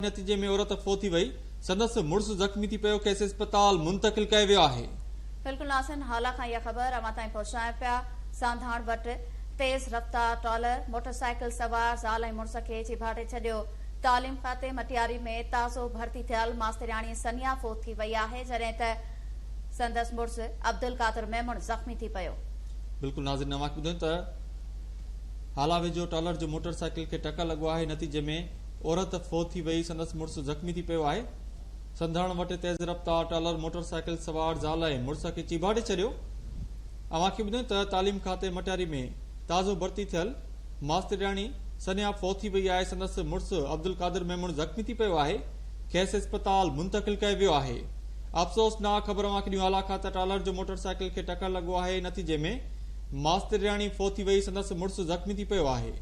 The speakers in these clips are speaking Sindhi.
نتيجي ۾ عورت فوت ٿي وئي، سندس مڙس زخمي ٿي پيو، کيس اسپتال منتقل ڪيو ويو آهي. بلڪل ناظرين هالا کان اها خبر اوهان تائين پهچايون پيا، سانڌاڻ وٽ تيز رفتار ٽرالر موٽرسائيڪل سوار زال ۽ مڙس کي چيڀاٽي ڇڏيو، تعليم کاتي مٽياري ۾ تازو ڀرتي ٿيل ماسترياڻي سنيا فوت ٿي وئي آهي، جڏهن ته سندس مڙس عبدالقادر ميمڻ زخمي ٿي پيو. بلڪل ناظرين اوهان کي ٻڌايون ته هالا ويجهو ٽرالر جو موٽرسائيڪل کي ٽڪر لڳو آهي، نتيجي ۾ عورت فوت ٿي وئي، سندس مڙس زخمي ٿي پيو آهي. سنڌاڻ وٽ تيز رفتار ٽرالر موٽر سائيڪل سوار زال ۽ مڙس کي چيڀاٽي ڇڏيو. اوهان کي ٻڌايون ته تعليم کاتي مٽياري ۾ تازو ڀرتي ٿيل ماسترياڻي سنيا فوت ٿي وئي آهي، سندس مڙس عبدالقادر ميمڻ زخمي ٿي پيو آهي، کيس اسپتال منتقل ڪيو ويو آهي. افسوسناڪ خبر اوهان کي ڏيون هالا کان ته ٽرالر جو موٽر سائيڪل کي ٽڪر لڳو آهي، نتيجي ۾ ماسترياڻي فوت ٿي وئي، سندس مڙس زخمي ٿي پيو آهي.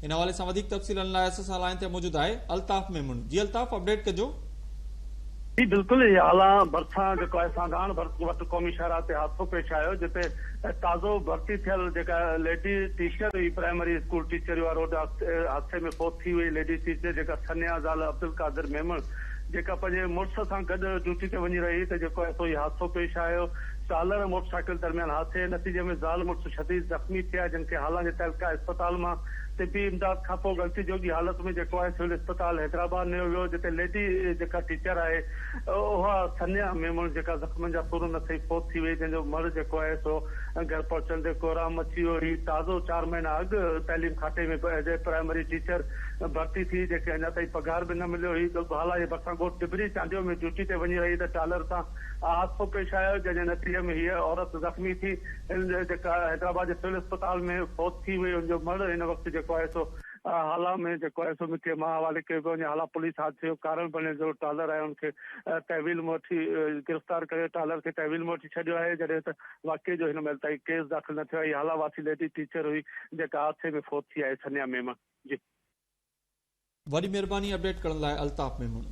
ان حوالي سان وڌيڪ تفصيلن لاء اسان سان لائين تي موجود آهي الطاف ميمڻ جي الطاف اپڊيٽ ڪجو. جي بلڪل هي هالا ڀرسان جيڪو آهي سانڌاڻ وٽ قومي شاهراهه تي حادثو پيش آيو جتي تازو ڀرتي ٿيل جيڪا ليڊي ٽيچر هئي پرائمري اسڪول ٽيچر اها روڊ حادثي ۾ فوت ٿي وئي ليڊي ٽيچر جيڪا سنيا زال عبدالقادر ميمڻ جيڪا پنهنجي مڙس سان گڏ ڊيوٽي تي وڃي رهي هئي ته جيڪو آهي سو هي حادثو پيش آيو ٽرالر ۽ موٽرسائيڪل درميان حادثي جي نتيجي ۾ زال مڙس شديد زخمي ٿيا جن کي هالا جي تعلقه اسپتال مان طبي امداد کانپوء ڳڻتي جوڳي حالت ۾ جيڪو آهي سول اسپتال حيدرآباد نيو ويو جتي ليڊي جيڪا ٽيچر آهي اها سنيا ميمڻ جيڪا زخمن جا سور نه سهي فوت ٿي وئي جنهن جو مڙهه جيڪو آهي سو گهر پهچڻ تي ڪهرام مچي ويو هي تازو چار مهينا اڳ تعليم کاتي ۾ ايز اي پرائمري ٽيچر ڀرتي ٿي جنهن کي اڃا تائين پگهار به نه مليو هي هالا جي ڀرسان ڳوٺ ڊبري چانڊيو ۾ ڊيوٽي تي وڃي رهي ته ٽرالر سان حادثو پيش آيو جنهن جي نتيجي ۾ هيء عورت زخمي ٿي جيڪا حيدرآباد جي سول اسپتال ۾ فوت ٿي وئي ان جو مڙهه هن وقت جيڪو آهي سو هالا ۾ جيڪو آهي سو مٺيء مان حوالي ڪيو پيو وڃي هالا پوليس حادثي جو ڪارڻ بڻيل جو ٽرالر آهي ان کي تحويل ۾ وٺي گرفتار ڪري ٽرالر کي تحويل ۾ وٺي ڇڏيو آهي جڏهن ته واقعي جو هن مهل تائين ڪيس داخل نه ٿيو آهي هي هالا واسي ليڊي ٽيچر هئي جيڪا حادثي ۾ فوت ٿي آهي سنيا ميمڻ جي. وڏي مهرباني اپڊيٽ ڪرڻ لاء الطاف ميمڻ.